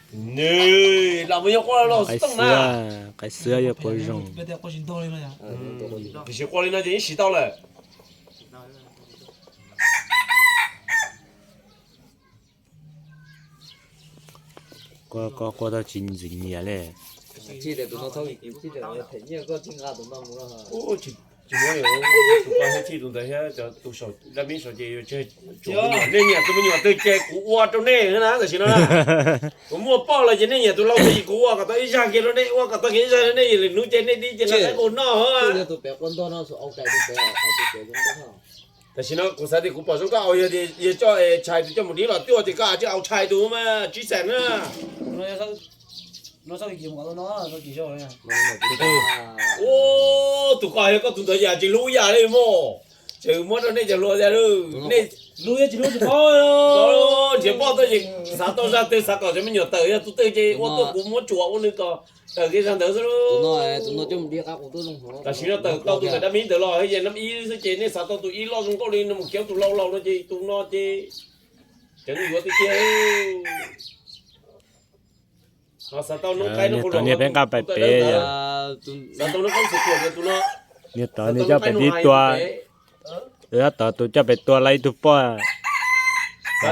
Nws los mus yog quaj los xwb na. Qaib xwb yog quaj zoo. Tiam sis quaj li no ces yeej siv tau lawm. Quaj quaj quaj tau tsis ntxim nyiam li. Tsis muab tus ko thiab txhij tus ntawd thiab cov tus saum dab mib saud ces yuav tsum nej nyiam tus me nyuam twg ces kuv ua rau nej na tam sim no. Kuv muaj poj los ces nej nyiam tus laus twg ces kuv ua kom tau ib zaj kiag rau nej, ua kom tau kiag ib zaj rau nej, lwm hnub ces nej dib ces lawv qaib qus noj. Tam sim no kuv xav tias kuv pom zoo koj au, yog tias yog coj tshais tus coj mus dib los tuaj ces koj tsis au tshais tus mas tsib xees na. Tus ko yog koj tus ntawd yam tsis hlub yam li mog. Tseem muab rau nej cov hluas tias nej nrhiav poj tuaj ces xav tau zaj twg xav kom cov me nyuam tawm yog tus twg ces ua tuaj kuv muab tsuam ua nws kom tawm kiag zaj ntawd xwb. Tam sim no tawm tau tus ntawm dab mib ntawd los ces nab ib xwb ces nej xav tau tus ib loj zoo nkauj li no mus kiav tus laus laus no ces tus no ces ceev yuav tiag tiag. Xav tau noob qaib noob qus los niag peb nqa pais pem, xav tau noob qaib xwm kuam tus no, niag tod niag coj pem dib tua, tab tom tus coj pem tua laib ib tug poj,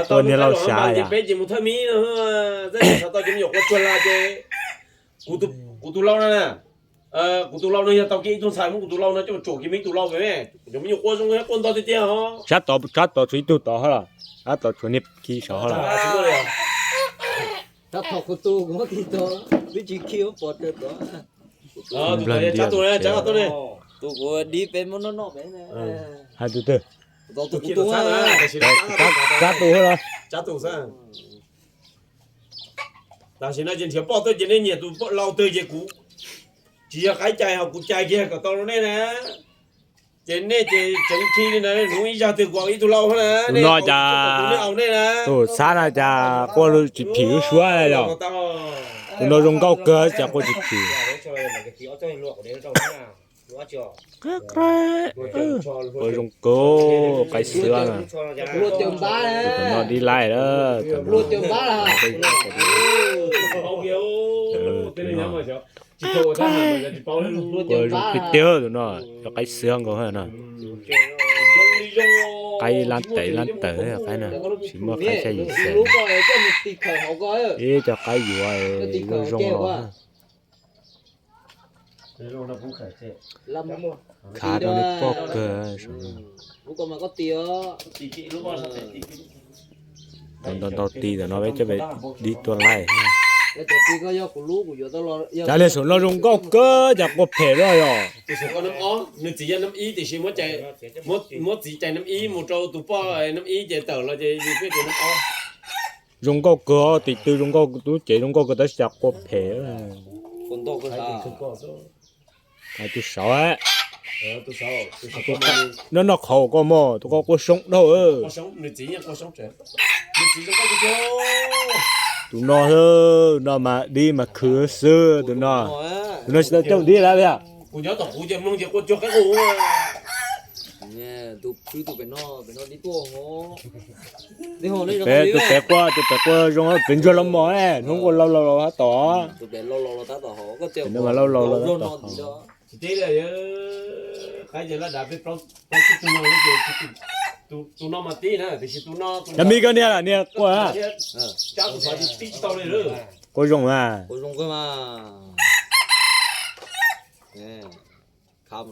tua niag laus xav yom. Peb ces mus thawj mib no, xav tau cov me nyuam quaj tsuag lawm ces kuv tus laus no na, kuv tus laus no yog tau kiag ib tug ntxhais muab kuv tus laus no coj mus tsuam kiag me tus laus pem, cov me nyuam quaj zoo thiab quaj ntog tiag tiag os. Sab tod tshuav ib tug tod hab los, sab tod tshuav niag khi saud hab los. Tus tod yog tsab tus na, tsab tus ne. Tus kuv dib peb muab noj noj pem. Hais tus twg? Tus kuv tus, tsab tus hab los. Tsab tus xwb. Tam sim no ces nrhiav poj tuaj ces nej nyiam tus laus twg ces kuv tsis yog qaib cais ho kuv cais kiag kom tau rau nej na. Ces nej ces tseev khi li na, hnub ib zag twg kuv ib tug laus na. Tus no cas, tus xab no cas quaj tsis phim lub suab yom. Tus no zoo nkauj kawg cas quaj tsis phim. Quaj zoo kawg, qaib xwb na. Tus no dib laij lawm. Quaj zoo tiag tiag tus no, cov qaib xwb nkaus no. Qaib lab tawm lab tawm qaib no, tsis muaj qaib xya yim xees. Ib cov qaib yuav zoo zoo los. Khav rau nej pom kawg. Tus ntau ntau ti ntawm no peb coj pem dib tua laij. Cas li saum no zoo nkauj kawg cas quaj phem lawm yom. Nws txiv yog nab ib tiam sis muab txiv cais nab ib mus rau tus poj nab ib ces tawm los ces yus peb tias nab ob. Zoo nkauj kawg, tim twg zoo nkauj tub cev zoo nkauj kawg tab sis cas quaj phem. Hais tus saud, noj noj qhauv koj mog, tus koj quaj soob dhau. Tus no, no mas dib mas khwv xwb tus no. Tus no tsis tau coj dib lawm. Peb tus pem quaj, tus pem quaj zoo pem ntsuag los mos, hnub quaj laus laus laus tab tom. Pem no mas laus laus laus tab tom. Dab mib koj niag niag quaj. Quaj zoo mas. Khav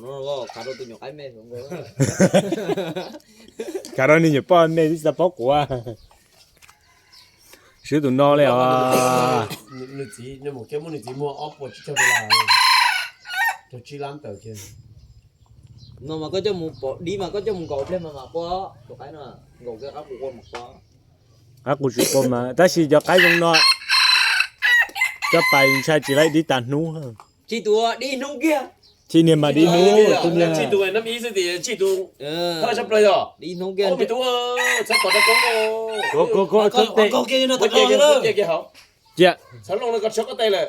rau niag nyuam poj me twb tsis tau paub kuv. Swb tus no li os. Nws txiv, nws mus kiag muab nws txiv muag ob puas tsib caug dollar, caug tsib lab ntawd kiag. No mas koj coj mus pom dib mas koj coj mus nkaum pliag mas mam quaj, tus qaib no nkaum kiag qab qus quaj mas quaj. Qab qus tsis quaj mas tab sis cov qaib zoo no, cov pais ntshai tsis laib dib tag hnub. Tsis tus dib hnub kiag. Tsis niag mas dib hnub, tsis tus nab ib xwb tias tsis tus thawj sab plaws yog dib hnub kiag. Txhob pom rau koob, koob, koob, txhob tes, cia, txhob looj no koj tshawb koj tes lawm.